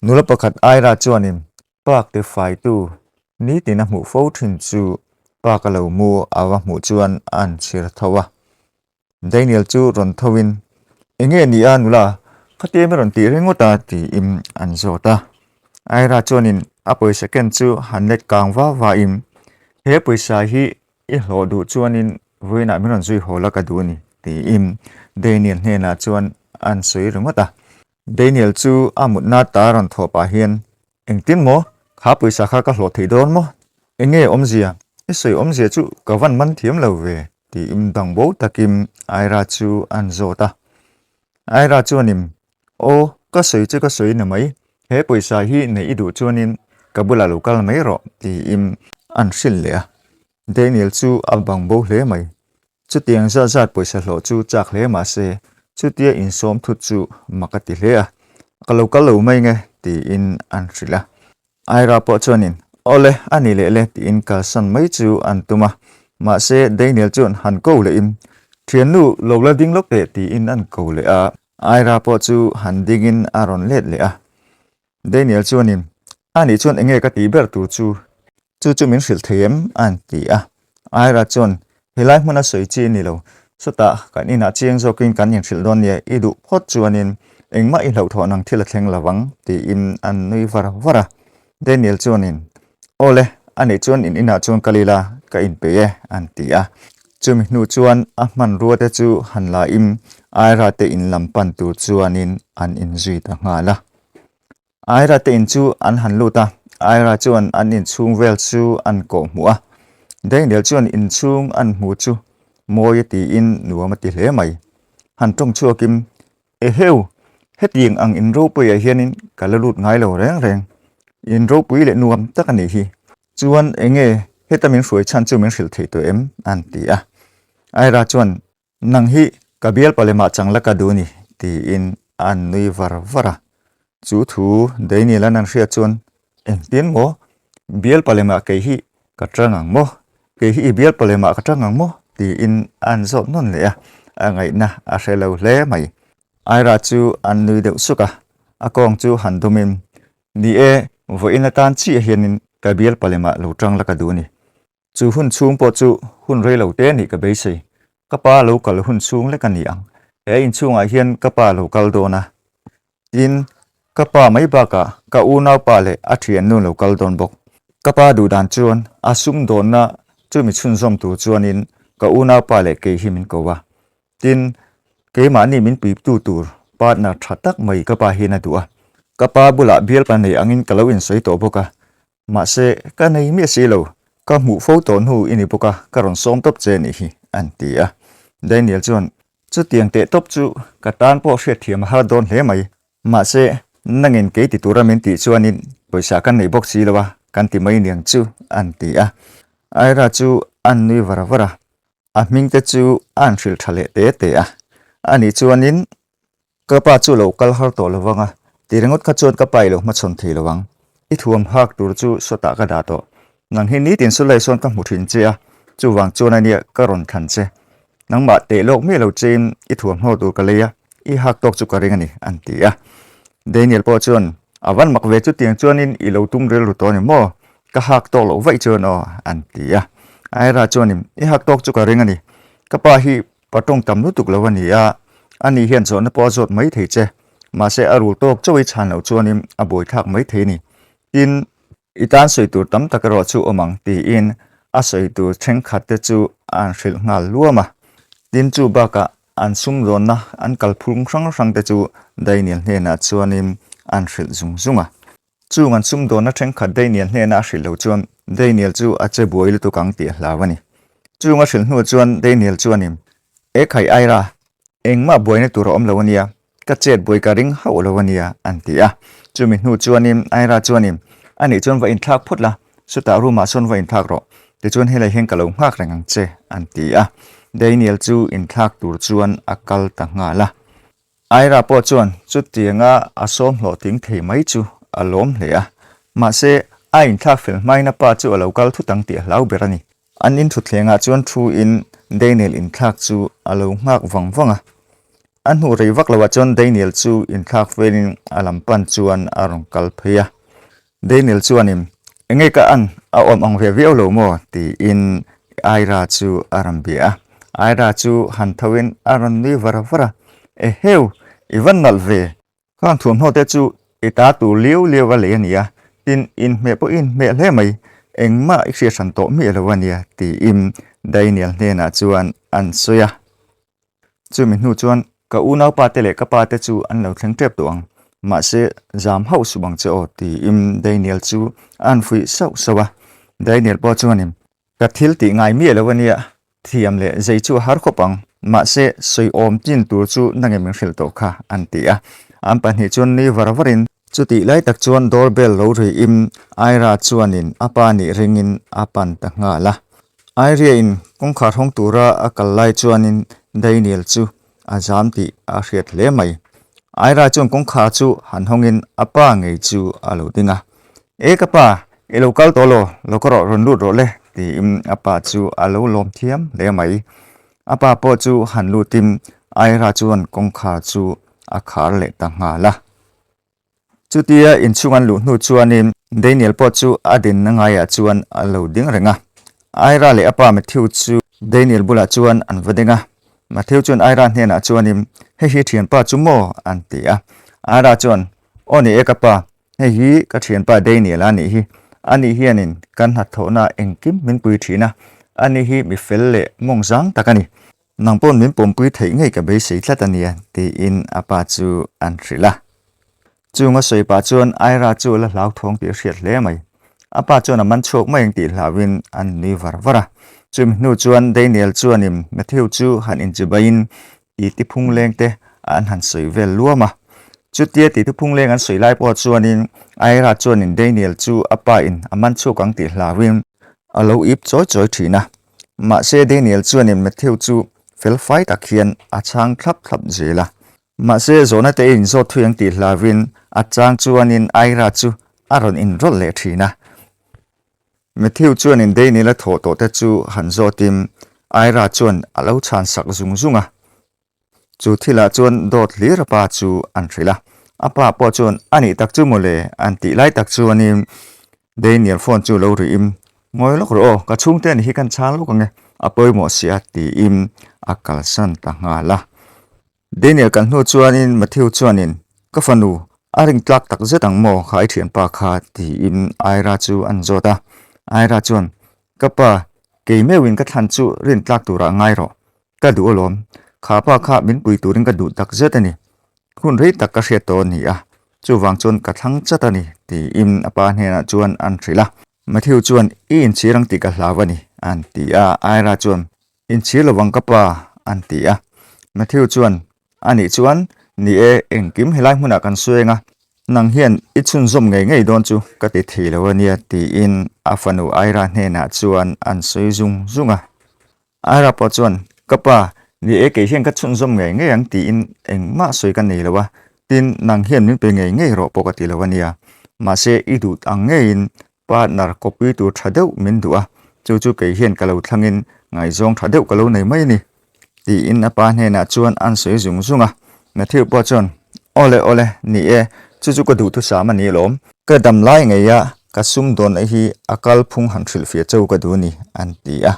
Nula pakhat Aira chuanin park ti faitu nitin a hmuh fo thin chu park a lo mu a va hmuh chuan a an chhir tho a. Daniel chu rawn tho in, Enge ni a nula, khatia mi rawn tih ringawt a tiin an zawt a. Aira chuanin a pawisa ken chu han let kang va va in, He pawisa hi I hlawh duh chuanin vawiinah min rawn zui haw la ka duh a ni, tiin Daniel hnenah chuan an sawi ringawt a. Daniel chu a mutna ta rawn thawh pah hian, Engtin maw? Kha pawisa kha ka hlawh thei dawn maw? Enge awmzia? I sawi awmzia chu ka van man thiam lo ve, tiin dang bo takin Aira chu an zawt a. Aira chuanin, Aw, ka sawi chu ka sawi ni mai, he pawisa hi neih i duh chuanin ka bulah lo kal mai rawh, tiin an hrilh leh a. Daniel chu a bang bo hle mai. Chutiang zat zat pawisa hlawh chu chak hle mah se, chutia insawm thut chu mak a ti hle a, Ka lo kal lo mai nge, tiin an hrilh a. Aira pawh chuanin, Awle, a ni leh le, tiin kalsan mai chu an tum a. Mahse, Daniel chuan han ko lehin, Thiannu, lo la ding lawk teh, tiin an ko leh a. Aira pawh chu han dingin a rawn let leh a. Daniel chuanin, A nih chuan enge ka tih ber tur chu? Chu chu min hrilh thei em? a ti a. Aira chuan, Helai hmuna sawi chi a ni lo. Sawtah kan inah chiang zawkin kan inhrilh dawn nia, i duh phawt chuanin engmah i hlauhthawh nang thil a thleng lo vang, tiin an nui var var a. Daniel chuanin, Aw le, a nih chuan in inah chuan kal ila, ka inpeih e, an ti a. Chumi hnu chuan a hmanrua te chu han la in Aira te in lam pan tur chuanin an inzui ta nghal a. Aira te in chu an han lut a, Aira chuan an inchhung vel chu an kawh hmuh a. Daniel chuan inchhung an hmu chu mawi a tiin nuam a ti hle mai. Han tawng chhuakin, Eheu, hetiang ang in ropuiah hianin ka la lut ngai lo reng reng. In ropui leh nuam tak a nih hi. Chuan enge heta min hruai chhan chu min hrilh theih tawh em? an ti a. Aira chuan, Nang hi ka bialpa lemah chang la ka duh ni, tiin an nui var var a. Chu thu Daniel an an hriat chuan, Engtin maw? Bialpa lemah kei hi ka tang ang maw? Kei hi i bialpa lemah ka tang ang maw? tiin an zawt nawn leh a, a ngaihna a hre lo hle mai. Aira chu an nui deuh suk a, a kawng chu han dumin, Ni e, vawiin atan chiah hianin ka bialpa lemah lo tang la ka duh ni. Chu hun chhung pawh chu hun rei lo te nih ka beisei. Ka pa lo kal hun chhung lek a ni ang. He inchhungah hian ka pa lo kal dawn a. Tin, ka pa mai bakah ka unaupa leh a thiannu lo kal dawn bawk. Ka pa duh dan chuan a sumdawnna chu mi chhunzawm tur chuanin ka unaupa leh kei hi min ko a. Tin, keimahni min puiptu tur partner tha tak mai ka pa hian a duh a. Ka pa bulah bialpa nei angin ka lo insawi tawh bawk a. Mahse, ka nei miah si lo, ka hmuh fo tawh hnu i ni bawk a, ka rawn sawm tawp che nih hi, an ti a. Daniel chuan, Chutiang teh tawp chu ka tan pawh hriatthiam a har dawn hle mai. Mahse, nangin kei ti tura min tih chuanin pawisa kan nei bawk si lo a, kan ti mai niang chu, an ti a. Aira chu an nui var var a, a hming te chu an hrilh tha leh te te a. Ani chuanin, Ka pa chu lo kal har tawh lo vang a, ti ringawt kha chuan ka pa i lo hmachhawn thei lo ang. I thuam hak tur chu sawtah ka dah tawh. Nang hi nitin sulai sawn ka hmu thin che a, chuvang chuan a nia ka rawn thlan che. Nangmah teh lawk miah lo chein i thuamhnaw tur ka lei a, i hak tawk chu ka ring a ni, an ti a. Daniel pawh chuan, A van mak ve chutiang chuanin i lo tum rilru tawh a ni maw? Ka hak tawk loh vaih chuan aw, an ti a. Aira chuanin, I hak tawk chu ka ring a ni. Ka pa hi Pa tawng tam lutuk lo a ni a, ani hian zawhna pawh a zawt mai thei che. Mahse a rul tawk chauh i chhan loh chuanin a buaithlak mai thei a ni. Tin, i tan sawi tur tam tak erawh chu awm ang tiin a sawi tur thenkhat te chu an hrilh nghal luam a. Tin, chu bakah an sumdawnna an kalphung hrang hrang te chu Daniel hnenah chuanin an hrilh zung zung a. Chung an sumdawnna thenkhat Daniel hnena a hrilh lo chuan Daniel chu a che buai lutuk ang tih a hlau a ni. Chung a hrilh hnu chuan Daniel chuanin, E khai Aira, engmah buaina tur a awm lo a nia, ka chet buai ka ring hauh lo a nia, an ti a. Chumi hnu chuanin Aira chuanin, A nih chuan va inthlak phawt la, chutah room ah sawn va inthlak rawh, tichuan helai hian ka lo nghak reng ang che, an ti a. Daniel chu inthlak tur chuan a kal ta nghal a. Aira pawh chuan chutianga a sawm hlawhtling thei mai chu a lawm hle a, mahse a inthlak fel hmain a pa chu a lo kal thut ang tih a hlau ber a ni. An inthutthlengah chuan thu in Daniel inthlak chu a lo nghak vang vang a. A hnu rei vak loah chuan Daniel chu inthlak velin a lam pan chuan a rawn kal phei a. Daniel chuanin, Enge ka an a awm ang ve viau lo maw? tiin Ira chu a rawn bia a. Ira chu han thoin a rawn nui var var a, Eheu, i va nalh ve! Khang thuamhnaw te chu i ta tur liau liau a lei a nia, tin inhmeh pawh i inhmeh hle mai, engmah i hriat hran tawh miah lo a nia, tiin Daniel hnenah chuan an sawi a. Chumi hnu chuan ka unaupa te leh ka pa te chu an lo thleng tep tawh ang, mahse zam hauh suh ang che aw, tiin Daniel chu a han fuih sauh sauh a. Daniel pawh chuanin, Ka thil tih ngai miah lo a nia, thiam leh zei chu a har khawp ang, mahse sawi awm chin tur chu nange min hrilh tawh kha, an ti a. An pahnih chuan nui var varin, Chutih lai tak chuan door bell lo riin Aira chuanin a pa nih ringin a pan ta nghal a. Airia-in kawngkhar hawng tura a kal lai chuanin Daniel chu a zam tih a hriat hle mai. Aira chuan kawngkhar chu han hawngin a pa ngei chu a lo ding a. E ka pa, i lo kal tawh law, lo ka rawh rawn lut rawh le, tiin a pa chu a lo lawm thiam hle mai. A pa pawh chu han lutin Aira chuan kawngkhar chu a khar leh ta nghal a. Chutia inchhung an luh hnu chuanin Daniel pawh chu a dinna ngaiah chuan a lo ding reng a. Aira leh a pa Matthew chu Daniel bulah chuan an va ding a. Matthew chuan Aira hnenah chuanin, Hei hi thianpa chu maw? an ti a. Aira chuan, Aw ni e ka pa, hei hi ka thianpa Daniel a nih hi. Ani hianin kan hnathawhna engkim min pui thin a, ani hi mi fel leh mawng zang tak a ni. Nang paw'n min pawmpui theih ngei ka beisei tlat a nia, tiin a pa chu an hrilh a. Chung a sawi pah chuan Aira chu a la hlauthawng tih a hriat hle mai. A pa chuan a man chhuak mai ang tih hlauhin an nui var var a. Chumi hnu chuan Daniel chuanin Matthew chu han inchibaiin titi phungleng te an han sawi vel luam a. Chutia titi phungleng an sawi lai pawh chuanin Aira chuanin Daniel chu a pa in a man chhuak ang tih hlauhin a lo ip chawi chawi thin a. Mahse Daniel chuanin Matthew chu fel fai tak hian a chhang thlap thlap zel a. Mahse zawhna te inzawt thui ang tih hlauhin a chang chuanin Ira chu a rawn inrawlh leh thin a. Matthew chuanin Daniel a thawh tawh te chu han zawtin Ira chuan a lo chhan sak zung zung a. Chu thilah chuan dawt hlir a pa chu an hrilh a, a pa pawh chuan a nih tak chu mawle an tih lai tak chuanin Daniel phone chu lo rih in ngawi lawk rawh aw ka chhungte ani hi kan chhang lawk ang e a pawimawh si a tiin a kalsan ta nghal a. Daniel kan hnu chuanin Matthew chuanin ka fanu a ring tlak tak zet ang maw kha i thianpa kha tiin Ira chu an zawt a, Ira chuan ka pa kei meuhin ka thlan chu rin tlak turah ngai rawh Ka duh alawm, kha pa kha min pui turin ka duh tak zet a ni. Hun rei tak ka hriat tawh a ni a, chuvang chuan ka thlang chat a ni, tiin a pa hnenah chuan an hrilh a. Matthew chuan, I inchhir ang tih ka hlau a ni, an ti a. Ira chuan, Inchhir lovang ka pa, an ti a. Matthew chuan, A nih chuan, ni e, engkim helai hmunah kan sueng a, nang hian i chhunzawm ngei ngei dawn chu ka ti thei lo a nia, tiin a fanu Ira hnenah chuan an sawi zung zung a. Aira pawh chuan, Ka pa, ni e kei hian ka chhunzawm ngei ngei ang tiin engmah sawi ka nei lo a, tin nang hian min pe ngei ngei rawh pawh ka ti lo a nia. Mahse i duh ang ngeiin partner kawpui tur tha deuh min duh a, chu chu kei hian ka lo thlangin ngaihzawng tha deuh ka lo nei mai a ni, tiin a pa hnenah chuan an sawi zung zung a. Matthew pawh chuan, Awle awle, ni e, chu chu ka duhthusam a ni alawm. Ka dam lai ngei a, ka sumdawnna hi a kalphung han hrilhfiah cho ka duh a ni, an ti a.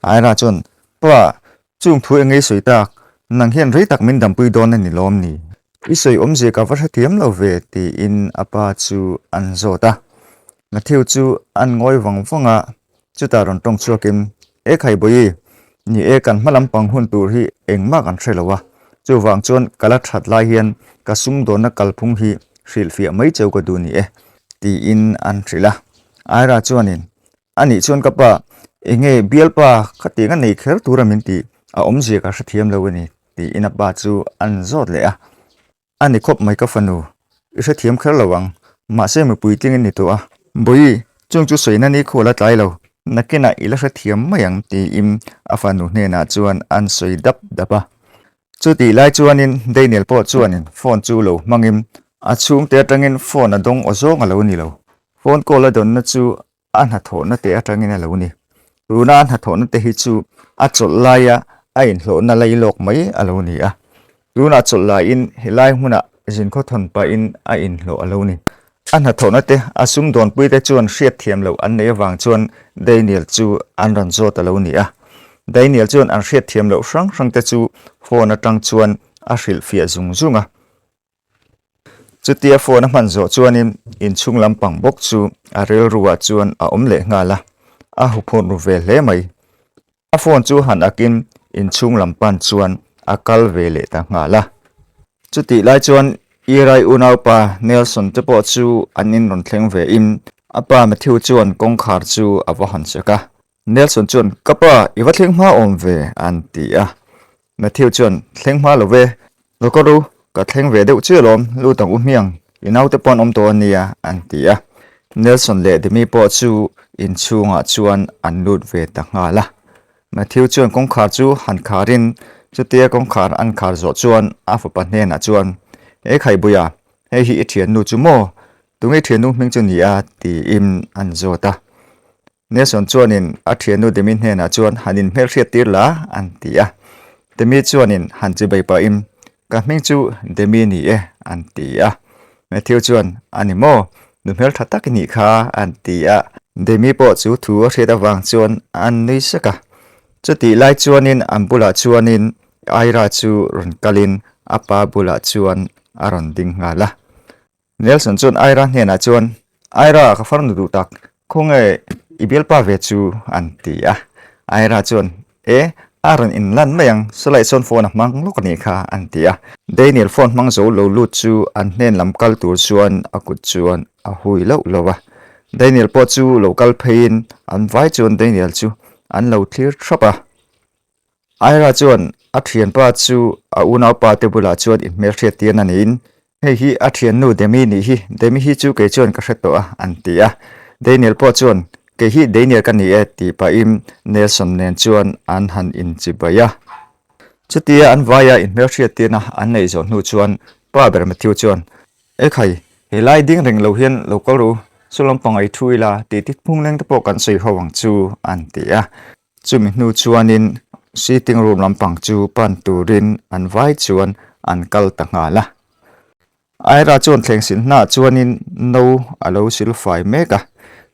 Aira chuan, Pa, chung thu eng ei sawi tak, nang hian rei tak min dampui dawn a ni lawm ni? I sawi awmzia ka va hrethiam lo ve, tiin a pa chu an zawt a. Matthew chu an ngawi vang vang a, chutah rawn tawng chhuakin, E Khaibawi, ni e kan hma lampang hun tur hi engmah kan hre lo a, chuvang chuan ka la that lai hian ka sumdawnna kalphung hi hrilhfiah mai cheu ka duh ni e, tiin an hrilh a. Aira chuanin, A nih chuan ka pa, enge bialpa khatiang a nei kher tura min tih a awmzia ka hrethiam lo a ni, tiin a pa chu an zawt leh a. A ni khawp mai ka fanu, i hrethiam kher lo ang, mahse mipui tlingin ni tawh a. Bawi, chung chu sawina ni khual a tlai lo, nakinah i la hrethiam mai ang, tiin a fanu hnenah chuan an sawi dap dap a. Chutih lai chuanin Daniel pawh chuanin phone chu lo hmangin a chhungte atangin phone a dawng aw zawng a lo ni lo. Phone call a dawnna chu a hnathawhna te atangin a lo ni. Tuna a hnathawhna te hi chu a chawlh laia a inhlawhna lei lawk mai a lo ni a. Tunah chawlh laiin helai hmunah zinkhawthawn pahin a inhlawh a lo ni. A hnathawhna te a sumdawnpui te chuan hriatthiam loh an neih avang chuan Daniel chu an rawn zawt a lo ni a. Daniel chuan an hriatthiam loh hrang hrang te chu phone atang chuan a hrilhfiah zung zung a. Chutia phone a hman zawh chuanin inchhung lampang bawk chu a rilruah chuan a awm leh nghal a, a huphurh ru ve hle mai. A phone chu han akin inchhung lam pan chuan a kal ve leh ta nghal a. Chutih lai chuan Irai unaupa Nelson te pawh chu an in rawn thleng ve in a pa Matthew chuan kawngkhar chu a va hawn sek a. Nelson chuan, Ka pa, i va thleng hma awm ve, an ti a. Matthew chuan, Thleng hma lo ve, Lawkawr u, ka thleng ve deuh chiah alawm, lut ang u hmiang, i naute pawh an awm tawh a nia, an ti a. Nelson leh Demi pawh chu inchhungah chuan an lut ve ta nghal a. Matthew chuan kawngkhar chu han kharin, chutia kawngkhar an khar zawh chuan a fapa hnenah chuan, He Khaibuia, hei hi i thiannu chu maw? Tunge i thiannu hming chu ni a? tiin an zawt a. Nelson chuanin a thiannu Demi hnenah chuan han inhmelhriat tir la an ti a. Demi chuanin han chibei pahin, Ka hming chu Demi ni e an ti a. Matthew chuan, A ni maw? Nu hmeltha tak i nih kha an ti a. Demi pawh chu thu a hriat avang chuan an nui sek a. Chutih lai chuanin an bulah chuanin Ira chu rawn kalin a pa bulah chuan a rawn ding nghal a. Nelson chuan Ira hnenah chuan, Ira, ka farnu duh tak, khawnge i bialpa ve chu? an ti a. Ira chuan, E, a rawn inlan mai ang, Sawlai sawn phone a hmang lawk a nih kha, an ti a. Daniel phone hmang zo lo lut chu an hnen lam kal tur chuan a kut chuan a hui loh loh a. Daniel pawh chu lo kal pheiin an vai chuan Daniel chu an lo thlir thrap a. Ira chuan a thianpa chu a unaupa te bulah chuan inhmelhriat tir na niin, Hei hi a thiannu Demi nih hi, Demi hi chu kei chuan ka hre tawh a, an ti a. Daniel pawh chuan, Kei hi Daniel ka ni e, tih pahin Nelson nen chuan an han inchibai a. Chutia an vaia inhmelhriat tirna an neih zawh hnu chuan pa ber Matthew chuan, Ekhai, helai ding reng lo hian lo kal ru, saw lampang ei thu ila tih tit phung leng te pawh kan sawi ho ang chu, an ti a. Chumi hnu chuanin sitting room lampang chu pan turin an vai chuan an kal ta nghal a. Aira chuan thleng sil hnaah chuanin no a lo sil fai mek a.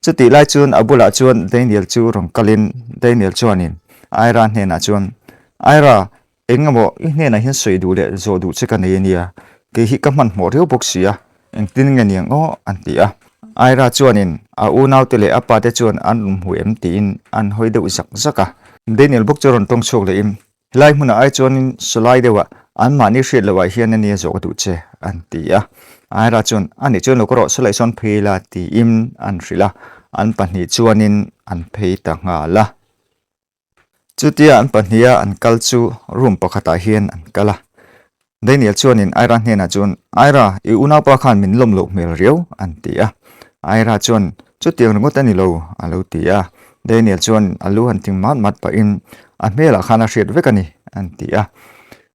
Chutih lai chuan a bulah chuan Daniel chu rawn kalin Daniel chuanin Aira hnenah chuan, Aira, eng emaw i hnenah hian sawi duh leh zawh duh che ka nei a nia, kei hi ka hmanhmawh riau bawk si a, engtin nge niang aw? an ti a. Aira chuanin a unaute leh a pate chuan an rawn hmu em tiin an hawi deuh zak zak a. Daniel bawk chu a rawn tawng chhuak lehin, Helai hmunah ai chuanin sawlai deuhah anmahni hriat lohah hian a nia zawh ka duh che, an ti a. Aira chuan, A nih chuan lo ka rawh sawlai sawn phei ila tiin an hrilh a, an pahnih chuanin an phei ta nghal a. Chutia an pahniha an kal chu room pakhatah hian an kal a. Daniel chuanin Aira hnenah chuan, Aira, i unaupa khan min lawm loh hmel riau, an ti a. Aira chuan, Chutiang ringawt a ni lo, a lo ti a. Daniel chuan a lu han thing mat mat pahin, A hmelah khan a hriat vek a ni, an ti a.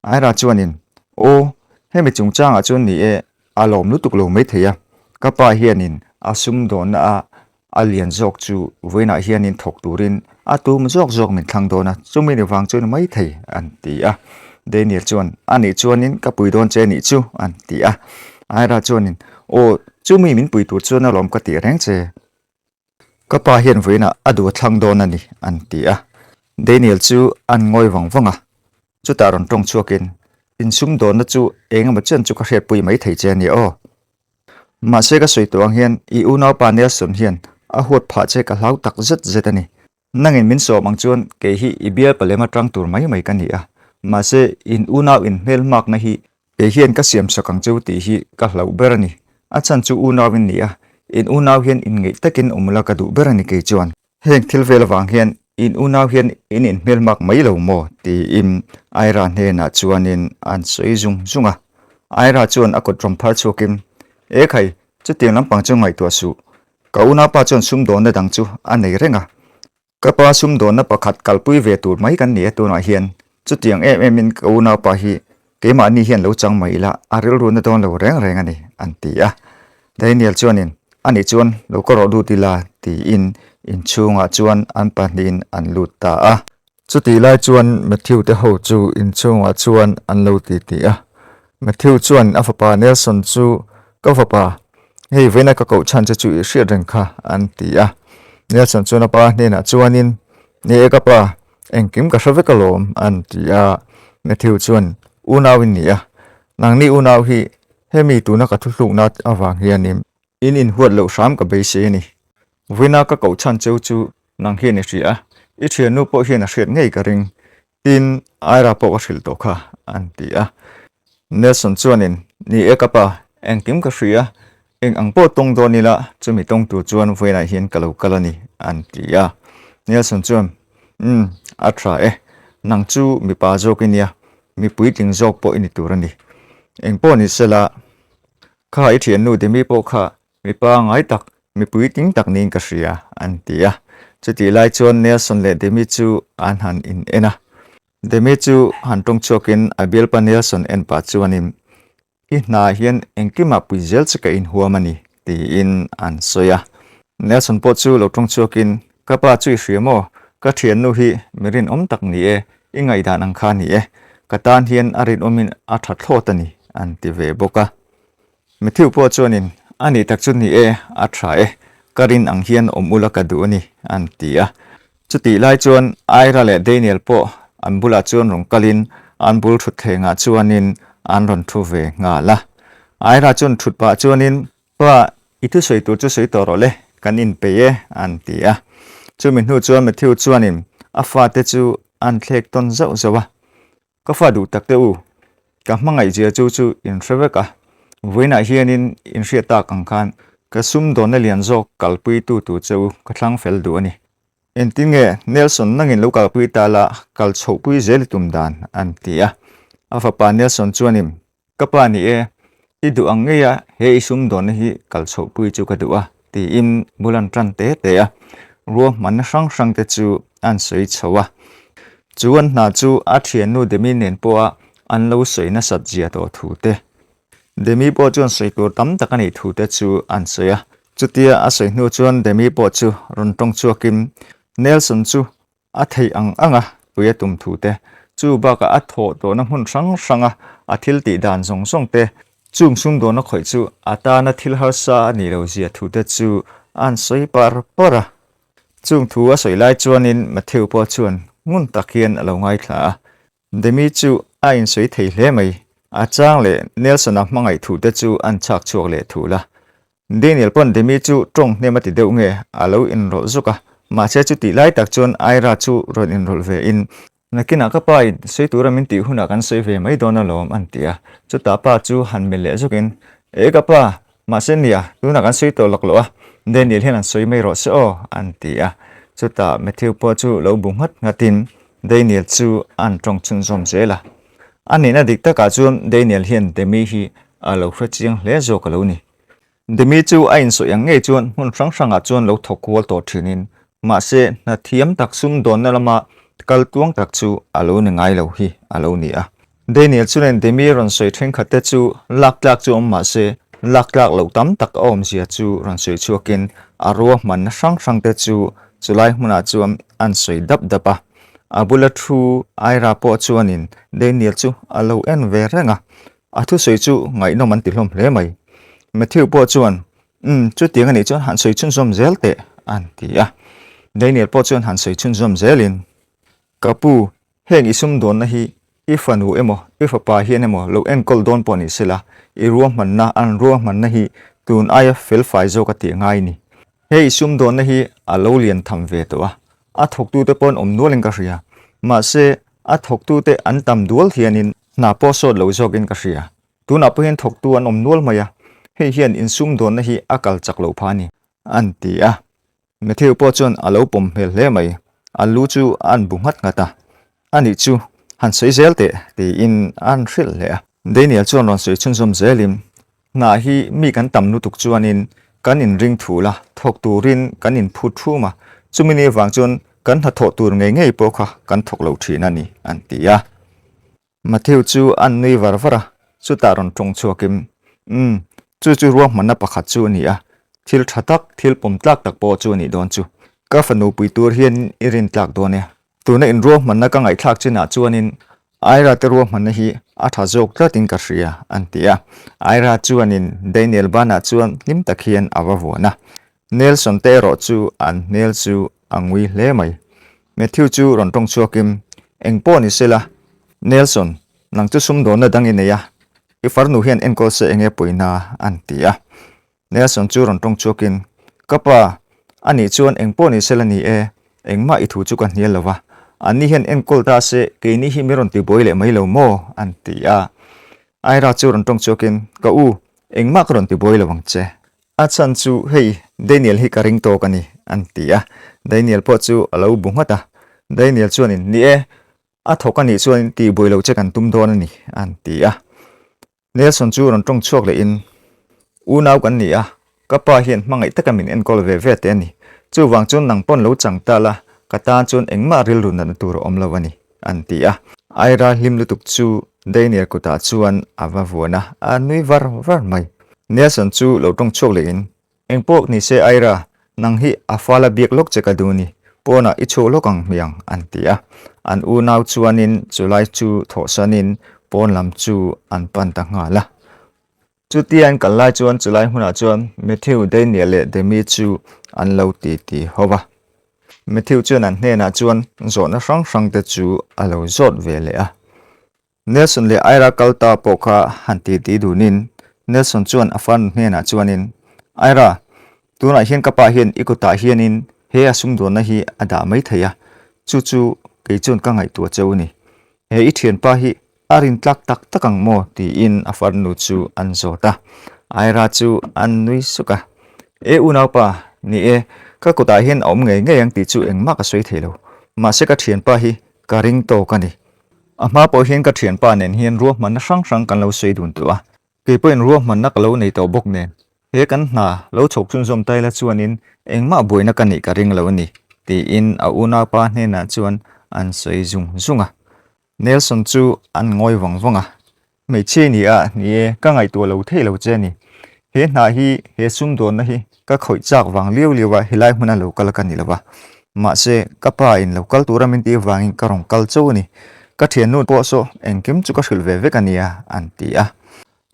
Aira chuanin, Aw, hemi chungchangah chuan ni e, a lawm lutuk lo maithei a. Ka pa hianin a sumdawnna a A lian zawk chu vawiinah hianin thawk turin a tum zawk zawk min thlang dawn a, chumi ni vang chu ni maithei, an ti a. Daniel chuan, A nih chuanin ka pui dawn che nih chu, an ti a. Ira chuanin, Aw, chumi min pui tur chuan alawm ka tih reng che. Ka pa hian vawiinah a duh a thlang dawn a ni, an ti a. Daniel chu an ngawi vang vang a, chutah rawn tawng chhuakin, Insumdawnna chu eng emaw chen chu ka hriatpui maithei che a ni aw. Mahse ka sawi tawh ang hian i unaupa Nelson hian a huat phah che ka hlau tak zet zet a ni. Nangin min sawm ang chuan kei hi i bial palem atang tur mai mai ka ni a, mahse in unau in hmelhmakna hi kei hian ka siam sak ang cheu tih hi ka hlauh ber a ni. A chhan chu unau in ni a, in unau hian inngeih takin awm ula ka duh ber a ni kei chuan. Heng thil vel avang hian in unau hian in inhmelhmak mai lo maw? tiin Aira hnenah chuanin an sawi zung zung a. Aira chuan a kut rawn phar chhuakin, E khai, chutiang lampang chu ngaihtuah suh. Ka unaupa chuan sumdawnna dang chu a nei reng a. Ka pa sumdawnna pakhat kalpui ve tur mai kan ni e tunah hian. Chutiang em emin ka unaupa hi keimahni hian lo chang mai ila a rilru na dawn lo reng reng a ni, an ti a. Daniel chuanin, Anih chuan lo ka rawh lut ila, tiin inchhungah chuan an pahnihin an lut ta a. Chutih lai chuan Matthew te ho chu inchhungah chuan an lo ti ti a. Matthew chuan a fapa Nelson chu, Ka fapa, hei vawiina ka koh chhan che chu i hriat reng kha, an ti a. Nelson chuan a pa hnenah chuanin, Ni e ka pa, engkim ka hre vek alawm, an ti a. Matthew chuan, Unau in ni a, nangni unau hi hemi tuna ka thuhlukna avang hianin in inhuat loh hram ka beisei a ni. Vawiina ka koh chhan cheu chu nang hian i hria a, i thiannu pawh hian a hriat ngei ka ring. Tin, Aira pawh ka hrilh tawh kha, an ti a. Nelson chuanin, Ni e ka pa, engkim ka hria, eng ang pawh tawng dawn ila, chumi tawng tur chuan vawiinah hian ka lo kal a ni, an ti a. Nelson chuan, Umm, a tha e, nang chu mipa zawk i nia, mi puitling zawk pawh i ni tur a ni. Eng pawh ni sela, kha i thiannu Demi pawh kha Mipa ngai tak, mi puitling tak niin ka hria, an ti a. Chutih lai chuan Nelson leh Demi chu an han in en a. Demi chu han tawng chhuakin a bialpa Nelson en pah chuanin, I hna hian engkimah pui zel che ka inhuam a ni, tiin an sawi a. Nelson pawh chu lo tawng chhuakin, Ka pa chu i hria maw? Ka thiannu hi mi rinawm tak ni e, i ngaihdan ang kha ni e. Ka tan hian a rinawmin a tha thlawt a ni, an ti ve bawk a. Matthew pawh chuanin, A nih tak chu ni e, a tha e, ka rin ang hian awm ula ka duh a ni, an ti a. Chutih lai chuan Ira leh Daniel pawh an bulah chuan rawn kalin an bul thutthlengah chuanin an rawn thu ve nghal a. Ira chuan thut pah chuanin, Pa, i thusawi tur chu sawi tawh rawh le, kan inpeih e, an ti a. Chumi hnu chuan Matthew chuanin a fate chu an thlek tawn zauh zauh a. Ka fa duh tak teh u, ka hmangaih zia chu chu in hre vek a, vawiinah hianin in hriat tak ang khan ka sumdawnna lian zawk kalpui tu tur che u ka thlang fel duh a ni. Engtin nge Nelson nangin lo kalpui ta la kal chhohpui zel i tum dan an ti a. A fapa Nelson chuanin Ka pa ni e, i duh ang ngei a, he i sumdawnna hi kal chhohpui chu ka duh a, tiin bul an tan te te a. Ruahmanna hrang hrang te chu an sawi chho a. Chu an hna chu a thiannu Demi nen pawha an lo sawi nasat zia tawh thu te, Demi pawh chuan sawi tur tam tak a nih thu te chu an sawi a. Chutia a sawi hnu chuan Demi pawh chu rawn tawng chhuakin Nelson chu A theih ang anga pui a tum thu te, chu bakah a thawh tawhna hmun hrang hranga a thil tih dan zawng zawng te, chung sumdawnna khawih chu a tana thil harsa a nih lo zia thu te chu an sawi par par a. Chung thu a sawi lai chuanin Matthew pawh chuan ngun tak hian a lo ngaithla a. Demi chu a insawi thei hle mai, a chang leh Nelson-a hmangaih thu te chu an chhak chhuak leh thul a. Daniel pawn Demi chu tawng hnem a ti deuh nge a lo inrawlh zuk a, mahse chutih lai tak chuan Ira chu rawn inrawlh ve in, Nakinah ka pa in sawi tura min tih hunah kan sawi ve mai dawn alawm an ti a, chutah pa chu han melh leh zuk in, E ka pa, mahse nia, tunah kan sawi tawh lak loh a, Daniel hian an sawi mai rawh se aw an ti a, chutah Matthew pawh chu lo bu nghat nghat in Daniel chu an tawng chhunzawm zel a. A nihna dik takah chuan Daniel hian Demi hi a lo hre chiang hle zawk a lo ni. Demi chu a insawi ang ngei chuan hmun hrang hrangah chuan lo thawk kual tawh thinin, mahse hna thiam tak sumdawnna lama kal tuang tak chu a lo ni ngai lo hi a lo ni a. Daniel chuan Demi rawn sawi thenkhat te chu lak tlak chu awm mahse lak tlak loh tam tak a awmzia chu rawn sawi chhuakin a ruahmanna hrang hrang te chu chulai hmunah chuan an sawi dap dap a. A bula thu Ira pawh chuanin Daniel chu a lo en ve reng a, a thusawi chu ngaihnawm an ti hlawm hle mai. Matthew pawh chuan, Umm, chutiang anih chuan han sawi chhunzawm zel teh, an ti a. Daniel pawh chuan han sawi chhunzawm zelin, Ka pu, heng i sumdawnna hi i fanu emaw, i fapa hian emaw lo enkawl dawn pawh ni sela, i ruahmanna, an ruahmanna hi tun aia felfai zawk a tih ngai ni. He i sumdawnna hi a lo lian tham ve tawh a, a thawktute pawh an awm nualin ka hria. Mahse, a thawktute an tam dual hianin hna pawh sawt lo zawkin ka hria. Tunah pawh hian thawktu an awm nual mai a, hei hian insumdawnna hi a kal chak loh phah a ni, an ti a. Matthew pawh chuan a lo pawm hmel hle mai, a lu chu a an bu nghat nghat a, Anih chu, han sawi zel teh, tiin a han hrilh hle a. Daniel chuan rawn sawi chhunzawm zelin, Hna hi mi kan tam lutuk chuanin kan inring thul a, thawk turin kan inphut thum a, chumi ni avang chuan kan hnathawh tur ngei ngei pawh kha kan thawk lo thin a ni, an ti a. Matthew chu a nui var var a, chutah rawn tawng chhuakin, Umm, chu chu ruahmanna pakhat chu a ni a, thil tha tak, thil pawm tlak tak pawh chu a nih dawn chu. Ka fanu pui tur hian i rin tlak dawn e. Tuna in ruahmanna ka ngaihthlak chinah chuanin Aira te ruahmanna hi a tha zawk tlatin ka hria, an ti a. Aira chuanin Daniel banah chuan hlim tak hian a va vuan a. Nelson te erawh chu an hmel chu a ngui hle mai. Matthew chu rawn tawng chhuakin, Eng pawh ni sela, Nelson, nang chu sumdawnna dang i nei a, i farnu hian enkawl se enge pawina, an ti a. Nelson chu rawn tawng chhuakin, Ka pa, anih chuan eng pawh ni sela ni e, engmah i thu chu ka hnial lo va, anni hian enkawl ta se keini hi mi rawn tibuai leh mai lo maw? an ti a. Aira chu rawn tawng chhuakin, Ka u, engmah ka rawn tibuai lo ang che. A chhan chu hei, Daniel hi ka ring tawk a ni, an ti a. Daniel pawh chu a lo bu nghat a. Daniel chuanin, Ni e, a thawk anih chuan tihbuai lo che kan tum dawn a ni, an ti a. Nelson chu rawn tawng chhuak lehin, Unau kan ni a, ka pa hian hmangaih taka min enkawl ve ve te a ni. Chuvang chuan nang pawn lo chang ta la, ka tan chuan engmah rilru natna tur a awm lo a ni, an ti a. Aira hlim lutuk chu Daniel kutah chuan a va vuan a, a nui var var mai. Nelson chu lo tawng chhuak lehin, Engpawh ni se Aira, nang hi a fala biak lawk che ka duh ni, pawnah i chhuak lawk ang hmiang, an ti a. An unau chuanin chulai chu thawhsanin pawn lam chu an pan ta nghal a. Chutia an kal lai chuan chulai hmunah chuan Matthew, Daniel leh Demi chu an lo titi ho va. Matthew chuan an hnenah chuan zawhna hrang hrangte chu a lo zawt ve leh a. Nelson leh Aira kal ta pawh kha han ti ti dunin Nelson chuan a farnu hnenah chuanin, Aira, tunah hian ka pa hian i kutah hianin he a sumdawnna hi a dah mai thei a, chu chu kei chuan ka ngaihtuah cheu a ni. He i thianpa hi a rintlak tak tak ang maw? tiin a farnu chu an zawt a. Aira chu an nui suk a, E unaupa, ni e, ka kutah hian a awm ngei ngei ang tih chu engmah ka sawi thei lo. Mahse ka thianpa hi ka ring tawk a ni. A hma pawh hian ka thianpa nen hian ruahmanna hrang hrang kan lo sawi dun tawh a, kei pawhin ruahmanna ka lo nei tawh bawk nen he kan hna lo chhawk chhunzawm ta ila chuanin engmah buaina ka nih ka ring lo a ni, tiin a unaupa hnenah chuan an sawi zung zung a. Nelson chu an ngawi vang vang a, Hmeichhia ni a, ni e, ka ngaihtuah lo thei lo che a ni. He hna hi, he sumdawnna hi ka khawih chak vang liau liau a helai hmuna lo kal ka ni lo va. Mahse, ka pa in lo kal tura min tih vangin ka rawn kal chauh a ni. Ka thiannu pawh saw engkim chu ka hrilh ve vek a nia, an ti a.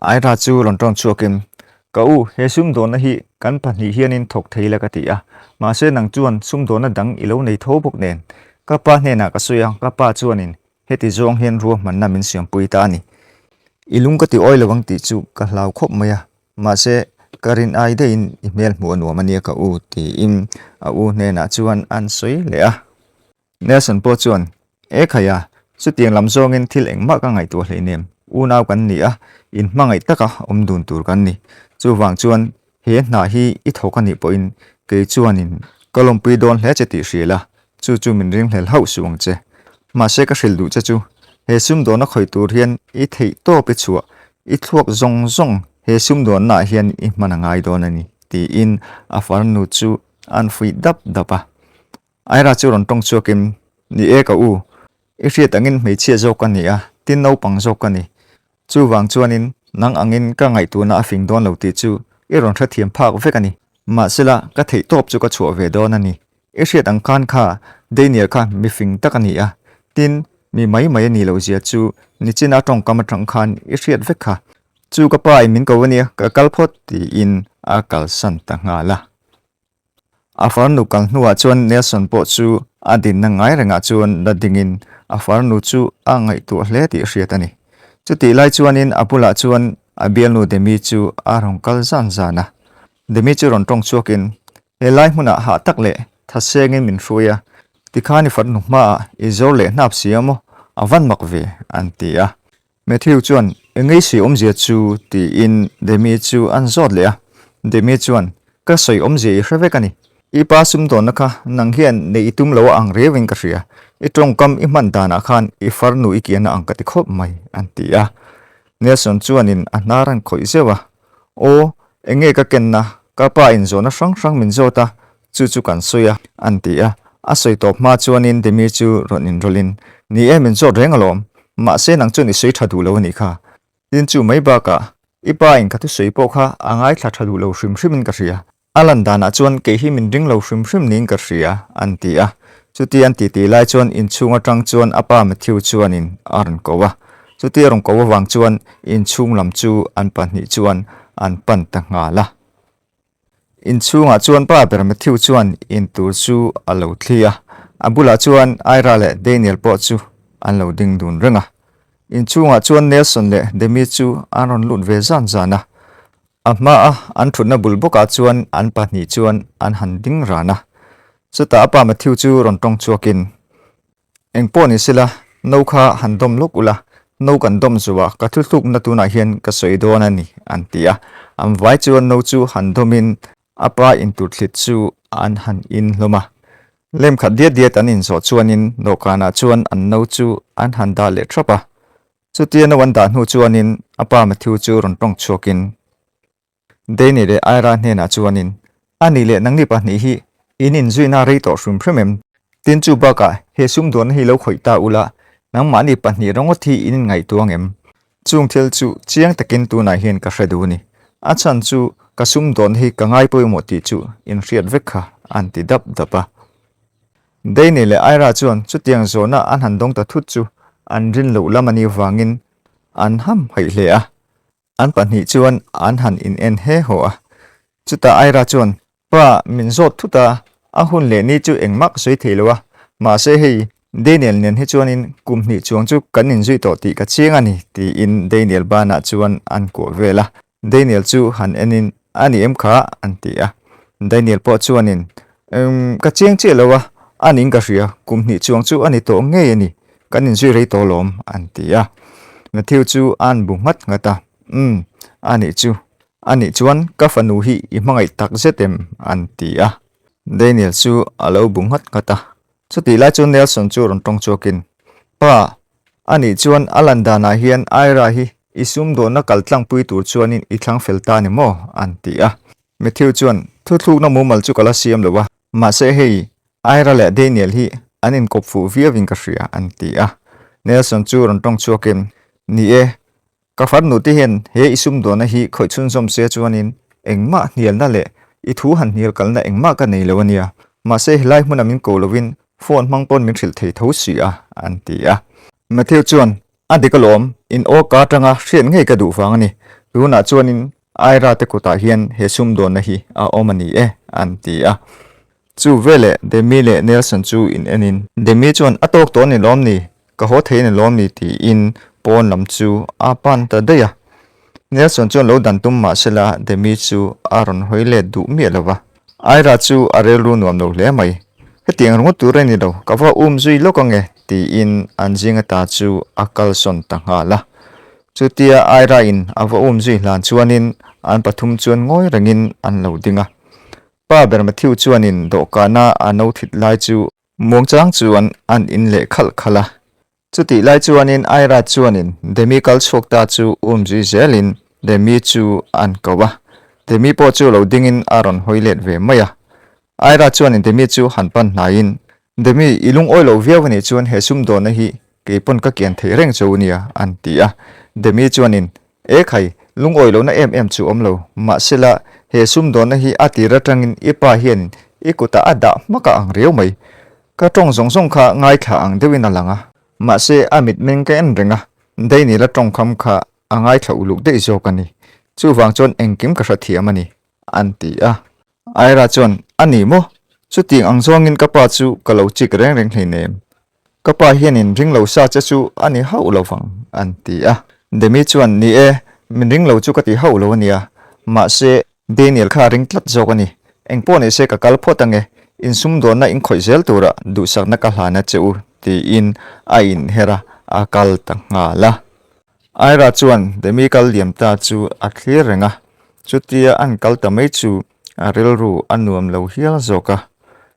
Aira chu rawn tawng chhuakin, Ka u, he sumdawnna hi kan pahnih hianin thawk thei la ka ti a. Mahse, nang chuan sumdawnna dang i lo nei tho bawk nen. Ka pa hnenah ka sawi a, ka pa chuanin Heti zawng hian ruahmanna min siampui ta a ni. I lung ka ti awi lo ang tih chu ka hlau khawp mai a, mahse ka rin ai daihin i hmel hmuh a nuam a nia ka u tiin a u hnenah chuan an sawi leh a. Nelson pawh chuan, E khaia, chutiang lam zawngin thil engmah ka ngaihtuah hleinem, unau kan ni a, inhmangaih taka awm dun tur kan ni. Chuvang chuan He hna hi i thawk a nih pawhin kei chuanin ka lawmpui dawn hle che tih hria la, chu chu min ringhlel hauh suh ang che. Mahse ka hrilh duh che chu, he sumdawnna khawih tur hian i theih tawp i chhuah, i thluak zawng zawng he sumdawnnaah hian i hman a ngai dawn a ni, tiin a farnu chu an fuih dap dap a. Aira chu rawn tawng chhuakin, Ni e ka u, i hriat angin hmeichhia zawk ka ni a, tin naupang zawk ka ni. Chuvang chuanin nang angin ka ngaihtuahna a fing dawn lo tih chu i rawn hrethiam phak vek a ni. Mahsela, ka theih tawp chu ka chhuah ve dawn a ni. I hriat ang khan kha Daniel kha mi fing tak a ni a, tin, mi mai mai a ni loh zia chu nichina tawngkam atang khan i hriat vek kha. Chu ka pa in min ko a nia, ka kal phawt tiin a kalsan ta nghal a. A farnu kal hnuah chuan Nelson pawh chu a dinna ngai rengah chuan la dingin a farnu chu a ngaihtuah hle tih hriat a ni. Chutih lai chuanin a bulah chuan a bialnu Demi chu a rawn kal zan zan a. Demi chu rawn tawng chhuakin, He lai hmunah hah tak leh thasengin min hruai a, tikhan i farnu hmaah i zawr leh hnap si a maw? A van mak ve, an ti a. Matthew chuan, Engei sawi awmzia chu? tiin Demi chu an zawt leh a. Demi chuan, Ka sawi awmzia i hre vek a ni. I pa sumdawnna kha nang hian neih i tum lo a ang riauin ka hria. I tawngkam i hman danah khan i farnu i kian a ang ka ti khawp mai, an ti a. Nelson chuanin a hnar an khawih zeuh a. Aw, enge ka kenna? Ka pa in zawhna hrang hrang min zawt a, chu chu kan sawi a, an ti a. A sawi tawp hma chuanin Demi chu rawn inrawlhin, Ni e, min zawt reng alawm. Mahse nang chuan i sawi tha duh lo a nih kha. Tin chu mai bakah, i pa in ka thusawi pawh kha a ngaithla tha duh lo hrim hrimin ka hria. A lan danah chuan kei hi min ring lo hrim hrim niin ka hria, an ti a. Chuti an titi lai chuan inchhung atang chuan a pa Matthew chuanin a rawn ko a. Chuti a rawn ko avang chuan inchhung lam chu an pahnih chuan an pan ta nghal a. Inchhungah chuan pa ber Matthew chuan in tur chu a lo thli a, a bulah chuan Ira leh Daniel pawh chu an lo ding dun reng a. Inchhungah chuan Nelson leh Demi chu an rawn lut ve zan zan a. A hmaa an thutna bul bawkah chuan an pahnih chuan an han ding ran a. Chutah a pa Matthew chu rawn tawng chhuakin, Eng pawh ni sela, no kha han dawm lawk ula, no kan dawm zuah ka thuthlukna tunah hian ka sawi dawn a ni, an ti a. An vai chuan no chu han dawmin a pa inturthlit chu an han in hlawm a. Lem khat diat diat an inzawh chuanin dawhkanah chuan an no chu an han dah leh thap a. Chutia no an dah hnu chuanin a pa Matthew chu rawn tawng chhuakin, Danny leh Ira hnenah chuanin, A nih leh nangni pahnih hi in inzuina rei tawh hrim hrim em? Tin chu bakah he sumdawnna hi lo khawih ta ula, nangmahni pahnih ringawt hi in inngaihtuah ang em? Chung thil chu chiang takin tunah hian ka hre duh a ni. A chhan chu ka sumdawnna hi ka ngai pawimawh tih chu in hriat vek kha, an ti dap dap a. Danny leh Ira chuan chutiang zawhna an han dawng ta thut chu an rin loh lam a nih vangin an ham haih hle a. An pahnih chuan an han in en he haw a. Chutah Aira chuan, Pa, min zawt thut a, a hun leh ni chu engmah ka sawi thei lo a, mahse hei, Daniel nen hi chuanin kum hnih chuang chu kan inzui tawh tih ka chiang a ni, tiin Daniel banah chuan an kuah vel a. Daniel chu han enin, A ni em kha? an ti a. Daniel pawh chuanin, Umm, ka chiang chiah lo a, a ning ka hria, kum hnih chuang chu a ni tawh ngei a ni, kan inzui rei tawh lawm, an ti a. Matthew chu a'n bu nghat nghat a, Umm, a nih chu, a nih chuan ka fanu hi i hmangaih tak zet em? an ti a. Daniel chu a lo bu nghat nghat a. Chutih lai chuan Nelson chu rawn tawng chhuakin, Pa, a nih chuan a lan danah hian Ira hi i sumdawnna kal tlangpui tur chuanin i thlang fel ta ni maw? an ti a. Matthew chuan, Thuthlukna mumal chu ka la siam lo a, mahse hei, Ira leh Daniel hi an inkawp fuh viauin ka hria, an ti a. Nelson chu rawn tawng chhuakin, Ni e, ka farnu te hian he i sumdawnna hi khawih chhunzawm se chuanin engmah hnialna leh i thu han hnial kalna engmah ka nei lo a nia, mahse helai hmuna min ko lovin phone hmang pawn min hrilh thei tho si a, an ti a. Matthew chuan, A dik alawm, in aw ka atanga hriat ngei ka duh vang a ni. Tunah chuanin Aira te kutah hian he sumdawnna hi a awm a ni e, an ti a. Chu veleh Demi leh Nelson chu in enin. Demi chuan a tawk tawh a ni lawm ni, ka haw thei a ni lawm ni tiin pawn lam chu a pan ta daih a. Nelson chuan lo dan tum mah sela Demi chu a rawn hawi let duh miah lo va. Aira chu a rilru nuam lo hle mai. Hetiang ringawt tur a ni lo, ka va um zui lawk ange tiin an zinga ta chu a kalsawn ta nghal a. Chutia Aira in a va um zui hlan chuanin an pathum chuan ngawi rengin an lo ding a. Pa ber Matthew chuanin dawhkana a no thit lai chu muangchang chuan an in leh khalh khalh a. Chutih lai chuanin Aira chuanin Demi kal chhuak ta chu um zui zelin Demi chu an ko a. Demi pawh chu lo dingin a rawn hawi let ve mai a. Aira chuanin Demi chu han pan hnaiin, Demi, i lungawi lo viau anih chuan he sumdawnna hi kei pawn ka kian thei reng cho nia, an ti a. Demi chuanin, E khai, lungawi lohna em em chu awm lo. Mahsela, he sumdawnna hi a tir atangin i pa hianin i kutah a dah hmak a ang riau mai. Ka tawng zawng zawng kha ngaithla ang deuhin a lang a, mahse a mitmeng ka en reng a, Daniel-a tawngkham kha a ngaithla uluk daih zawk a ni. Chuvang chuan engkim ka hrethiam a ni, an ti a. Aira chuan, A ni maw? Chutiang ang zawngin ka pa chu ka lo chik reng reng hleinem. Ka pa hianin ring lo sa che chu a ni hauh lo vang, an ti a. Demi chuan, Ni e, min ring lo chu ka ti hauh lo a nia. Mahse, Daniel kha a ring tlat zawk a ni. Engpawh ni se ka kal phawt ange, insumdawnna in khawih zel tura duhsakna ka hlan a che u, tiin a inher a, a kal ta nghal a. Aira chuan Demi kal liam ta chu a thlir reng a, chutia an kal ta mai chu a rilru a nuam lo hial zawk a.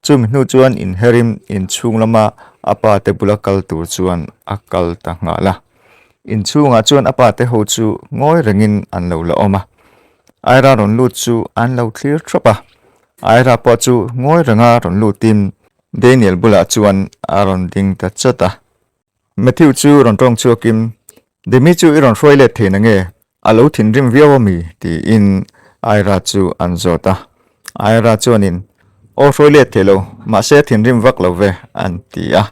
Chumi hnu chuan inherin inchhung lama a pa te bula kal tur chuan a kal ta nghal a. Inchhungah chuan a pa te ho chu ngawi rengin an lo la awm a. Aira rawn lut chu an lo thlir thap a, Aira pawh chu ngawi renga rawn lutin Daniel bulah chuan a rawn ding ta chat a. Matthew chu rawn tawng chhuakin, Demi chu i rawn hruai let thei na nge? A lo thinrim viau a mi? tiin Aira chu an zawt a. Aira chuanin, Aw hruai let thei lo, mahse thinrim vak lo ve, an ti a.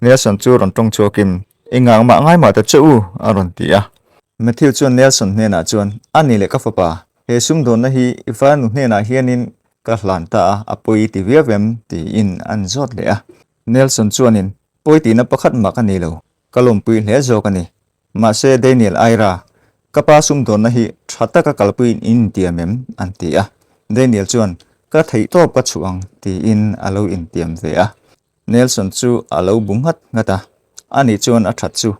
Nelson chu rawn tawng chhuakin, Engang mah ngai mah ta che u, a rawn ti a. Matthew chuan Nelson hnenah chuan, A ni leh ka fapa, he sumdawnna hi i farnu hnenah hianin ka hlan ta a, a pawi ti viau em? tiin an zawt leh a. Nelson chuanin, Pawi tihna pakhat mah ka nei lo, ka lawmpui hle zawk a ni. Mahse Daniel Aira, ka pa sumdawnna hi tha taka kalpuiin in intiam em? an ti a. Daniel chuan, Ka theihtawp ka chhuah ang, tiin a lo intiam ve a. Nelson chu a lo bu nghat nghat a, Ani chuan a that chu.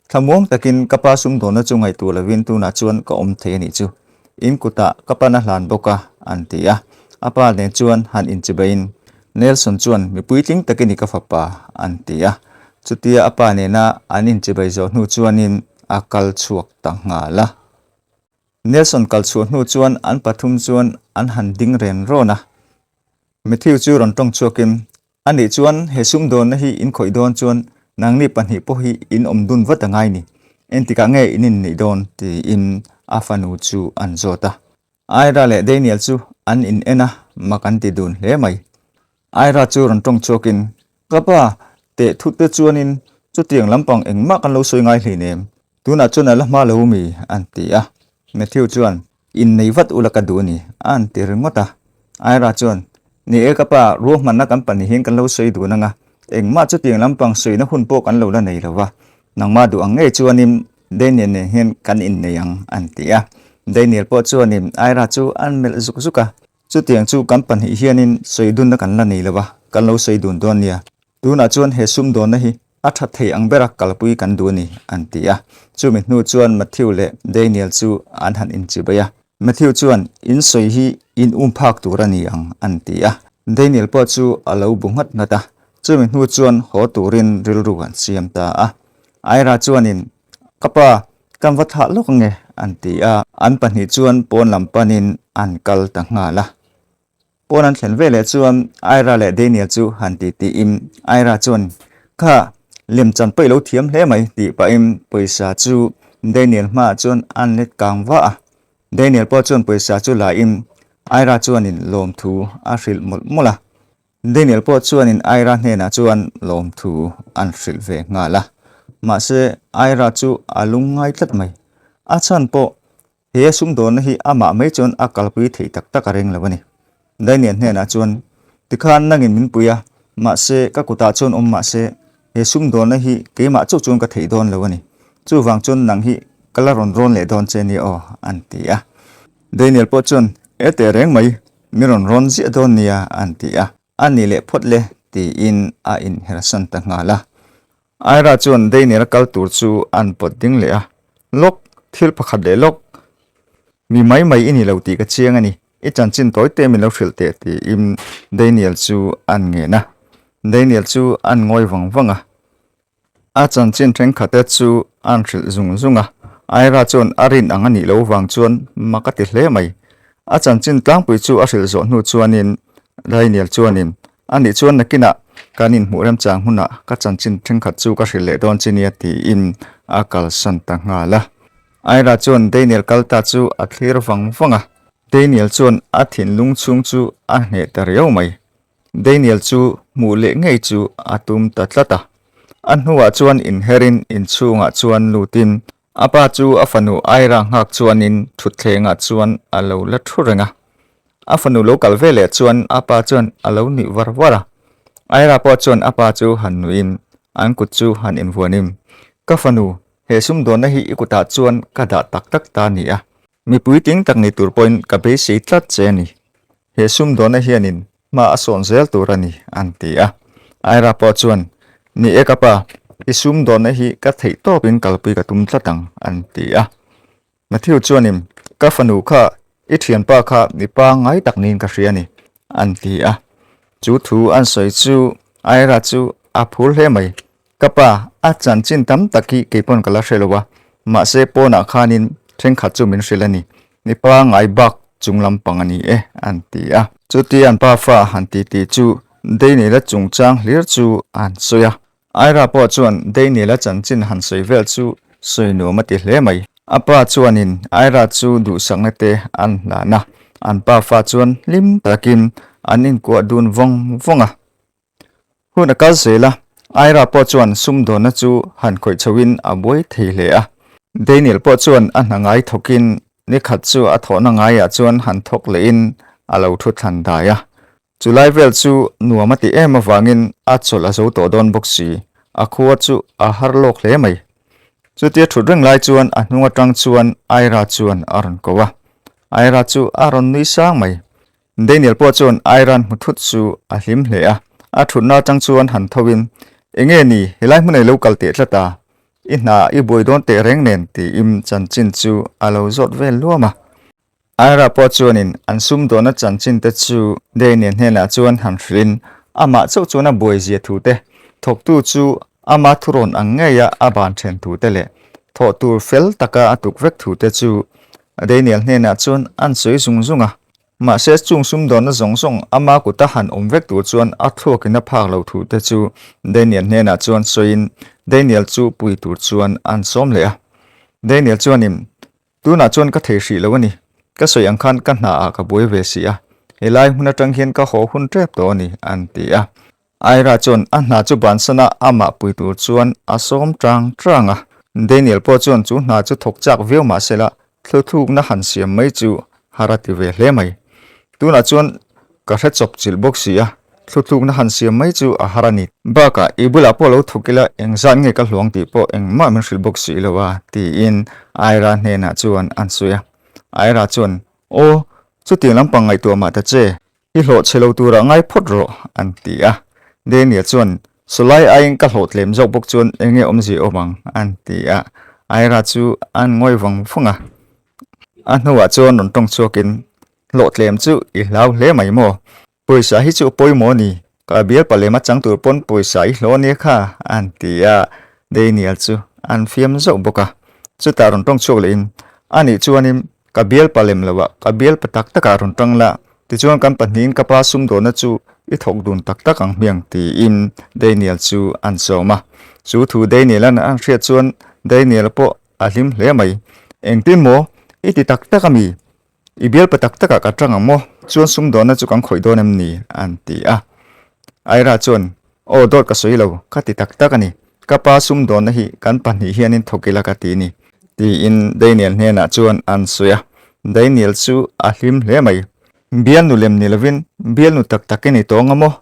Thlamuang takin ka pa sumdawnna chu ngaihtuah lovin tunah chuan ka awm thei a nih chu. In kutah ka pan a hlan bawk a, an ti a. A pa nen chuan han inchibaiin Nelson chuan mi puitling takin i ka fapa, an ti a. Chutia a pa nena an inchibai zawh hnu chuanin a kal chhuak ta nghal a. Nelson kal chhuah hnu chuan an pathum chuan an han ding ren rawn a. Matthew chu rawn tawng chhuakin, A nih chuan he sumdawnna hi in khawih dawn chuan nangni pahnih pawh hi in awm dun vat a ngai ni. Entikah nge in inneih dawn? tiin a fanu chu an zawt a. Ira leh Daniel chu an in en a, mak an ti dun hle mai. Ira chu rawn tawng chhuakin, Ka pa, teh thut te chuanin chutiang lampang engmah kan lo sawi ngai hleinem. Tunah chuan a la hma lo mi? an ti a. Matthew chuan, Innei vat ula ka duh a ni, a an ti ringawt a. Ira chuan, Ni e ka pa, ruahmanna kan pahnih hian kan lo sawi dun anga, engmah chutiang lampang sawina hun pawh kan lo la nei lo va. Nangmah duh ang ngei chuanin Daniel nen hian kan innei ang, an ti a. Daniel pawh chuanin Ira chu an melh zuk zuk a. Chutiang chu kan pahnih hianin sawi dunna kan la nei lo va, kan lo sawi dun dawn nia. Tunah chuan he sumdawnna hi a tha thei ang bera kalpui kan duh a ni, an ti a. Chumi hnu chuan Matthew leh Daniel chu an han inchibai a. Matthew chuan, In sawi hi in um phak tur a ni ang, an ti a. Daniel pawh chu a lo bu nghat nghat a. Chumi hnu chuan haw turin rilru an siam ta a. Ira chuanin, Ka pa, kan va thlah lawk ange, an ti a. An pahnih chuan pawn lam panin an kal ta nghal a. Pawn an thlen veleh chuan Ira leh Daniel chu han ti tiin Ira chuan, Kha, lemchan pawh i lo thiam hle mai tih pahin pawisa chu Daniel hmaah chuan an let kang vah a. Daniel pawh chuan pawisa chu la in Ira chuanin lawmthu a hrilh mawlh mawlh a. Daniel pawh chuanin Ira hnenah chuan lawmthu an hrilh ve nghal a. Mahse Ira chu a lungngai tlat mai. A chhan pawh He sumdawnna hi amah mai chuan a kalpui theih tak tak a reng lo a ni. Daniel hnenah chuan, Tikhan nangin min pui a, mahse ka kutah chuan awm mahse he sumdawnna hi keimah chauh chuan ka theih dawn lo a ni. Chuvang chuan nang hi ka la rawn rawn leh dawn che nia aw, an ti a. Daniel pawh chuan, E teh reng mai, min rawn rawn ziah dawn nia, an ti a. A ni leh phawt le, tiin a inhersan ta nghal a. Ira chuan Daniel-a kal tur chu an pawt ding leh a, Lawk, thil pakhat leh lawk. Mi mai mai i ni lo tih ka chiang a ni, i chanchin tawi te min lo hrilh teh tiin Daniel chu an ngen a. Daniel chu an ngawi vang vang a. A chanchin thenkhat te chu an hrilh zung zung a. Ira chuan a rin ang a nih loh vang chuan mak a ti hle mai. A chanchin tlangpui chu a hrilh zawh hnu chuanin Daniel chuanin A nih chuan nakinah kan inhmuh remchang hunah ka chanchin thenkhat chu ka hrilh leh dawn che nia tiin a kalsan ta nghal a. Ira chuan Daniel kal ta chu a thlir vang vang a. Daniel chuan a thinlung chhung chu a hneh ta riau mai. Daniel chu hmuh leh ngei chu a tum ta tlat a. A hnuah chuan inherin inchhungah chuan lutin a pa chu a fanu Ira nghak chuanin thutthlengah chuan a lo la thu reng a. A fanu lo kal ve leh chuan a pa chuan a lo nuih var var a. Aira pawh chuan a pa chu han nuihin an kut chu han invuanin, Ka fanu, he sumdawnna hi i kutah chuan ka dah tak tak ta ni a. Mipui ting tak ni tur pawhin ka beisei tlat che a ni. He sumdawnna hianin hma a sawn zel tur a ni, an ti a. Aira pawh chuan, Ni e ka pa, i sumdawnna hi ka theih tawpin kalpui ka tum tlat ang, an ti a. Matthew chuanin, Ka fanu kha i thianpa kha mi pangngai tak niin ka hria a ni, an ti a. Chu thu an sawi chu Ira chu a phur hle mai. Ka pa, a chanchin tam tak hi kei pawn ka la hre lo a, mahse pawnah khanin thenkhat chu min hrilh a ni. Mi pangngai bak chung lampang a ni e, an ti a. Chuti an pafa han titi chu Daniel-a chungchang hlir chu an sawi a. Aira pawh chuan Daniel-a chanchin han sawi vel chu sawi nuam a ti hle mai. A pa chuanin Aira chu duhsakna te an hlan a, an pafa chuan hlim takin an inkuah dun vawng vawng a. Hun a kal zel a, Ira pawh chuan sumdawnna chu han khawih chhoin a buai thei hle a. Daniel pawh chuan a hna ngai thawkin ni khat chu a thawhna ngaiah chuan han thawk lehin a lo thu thlan dai a. Chu lai vel chu nuam a ti em avangin a chawlh a zo tawh dawn bawk si, a khua chu a har lawk hle mai. Chutia thut reng lai chuan a hnung atang chuan Ira chuan a rawn ko a. Ira chu a rawn nui sang mai. Daniel pawh chuan Iran hmu thut chu a hlim hle a, a thutna atang chuan han tho in, Enge ni, helai hmun ei lo kal teh tlat a, i hna i buai dawn teh reng nen tiin chanchin chu a lo zawt vel luam a. Ira pawh chuanin an sumdawnna chanchin te chu Daniel hnenah chuan han hrilh in, amah chauh chuan a buai zia thu te, thawktu chu ama thurawn ang ngeia a ban then thu te leh thawh tur fel taka a tuk vek thu te chu Daniel hnenah chuan an sawi zung zung a. Mahse, chung sumdawnna zawng zawng ama kuta han awm vek tur chuan a thluakin a phak lo thu te chu Daniel hnenah chuan sawiin Daniel chu pui tur chuan an sawm leh a. Daniel chuanin, Tunah chuan ka thei hrih lo a ni. Ka sawi ang khan ka hnaah ka buai ve si a, helai hmun atang hian ka haw hun tep tawh a ni, an ti a. Ira chuan a hna chu bansan a amah pui tur chuan a sawm tang tang a. Daniel pawh chuan chu hna chu thawk chak viau mah sela thluthlukna han siam mai chu har a ti ve hle mai. Tunah chuan ka hre chawp chilh bawk si a, thluthlukna han siam mai chu a har a ni. Bakah i bulah pawh lo thawk ila engzat nge ka hluang tih pawh engmah min hrilh bawk si lo a, tiin Ira hnenah chuan an sawi a. Ira chuan, Aw, chutiang lampang ngaihtuah mah ta che, I hlawh chhe lo turah ngai phawt rawh, an ti a. Daniel chuan, Sawlai aiin ka hlawh tlem zawk bawk chuan eng nge awmzia awm ang? an ti a. Ira chu an ngawi vang vang a. A hnuah chuan rawn tawng chhuakin, Hlawh tlem chu i hlau hle mai maw? Pawisa hi chu pawimawh a ni. Ka bial palem a chang tur pawn pawisa i hlawh ania kha, an ti a. Daniel chu an fiam zauh bawk a. Chutah rawn tawng chhuak lehin, Anih chuanin Ka bialpa lem lo a, ka bialpa tak takah rawn tang la, tichuan kan pahnihin ka pa sumdawnna chu i thawk dun tak tak ang hmiang tiin Daniel chu an sawm a. Chu thu Daniel-a'n a hriat chuan Daniel pawh a hlim hle mai. Engtin maw? I ti tak tak a mi? I bialpa tak takah ka tang ang maw? Chuan sumdawnna chu kan khawih dawn em ni? an ti a. Ira chuan, Aw dawt ka sawi lo, ka ti tak tak a ni. Ka pa sumdawnna hi kan pahnih hianin thawk ila ka ti ni, tiin Daniel hnenah chuan an sawi a. Daniel chu a hlim hle mai. Bialnu lem ni lovin bialnu tak tak i ni tawng a maw?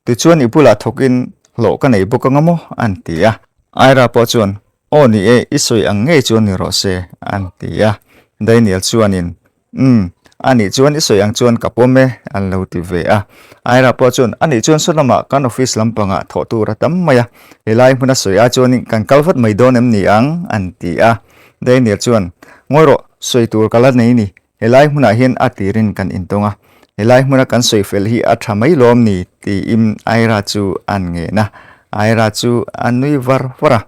Tichuan i bulah thawkin hlawh ka nei bawk anga maw? an ti a. Ira pawh chuan, Aw ni e, i sawi ang ngei chuan ni rawh se, an ti a. Daniel chuanin, Umm, anih chuan i sawi ang chuan ka pawm e, an lo ti ve a. Aira pawh chuan, Anih chuan saw lamah kan office lampangah thawh tur a tam mai a, helai hmuna sawi ai chuanin kan kal vat mai dawn em ni ang? an ti a. Daniel chuan, Ngawi rawh, sawi tur ka la nei ni, helai hmunah hian a tirin kan intawng a, helai hmuna kan sawi fel hi a tha mai lawm ni? tiin Aira chu an ngen a. Aira chu a nui var var a,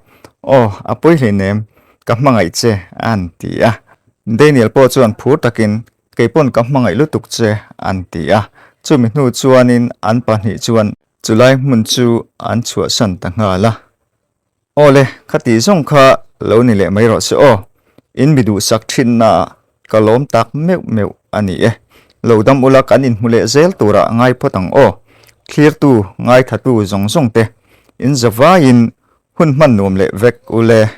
Aw, a pawi hleinem, ka hmangaih che, an ti a. Daniel pawh chuan phur takin, Kei pawn ka hmangaih lutuk che, an ti a. Chumi hnu chuanin an pahnih chuan chulai hmun chu an chhuahsan ta nghal a. Aw le, khati zawng kha lo ni leh mai rawh se aw. In mi duhsak thinnaah ka lawm tak meuh meuh a ni e. Lo dam ula kan inhmu leh zel turah ngai phawt ang aw. Thlirtu, ngaithatu zawng zawng te, in zavaiin hun hman nuam leh vek u le.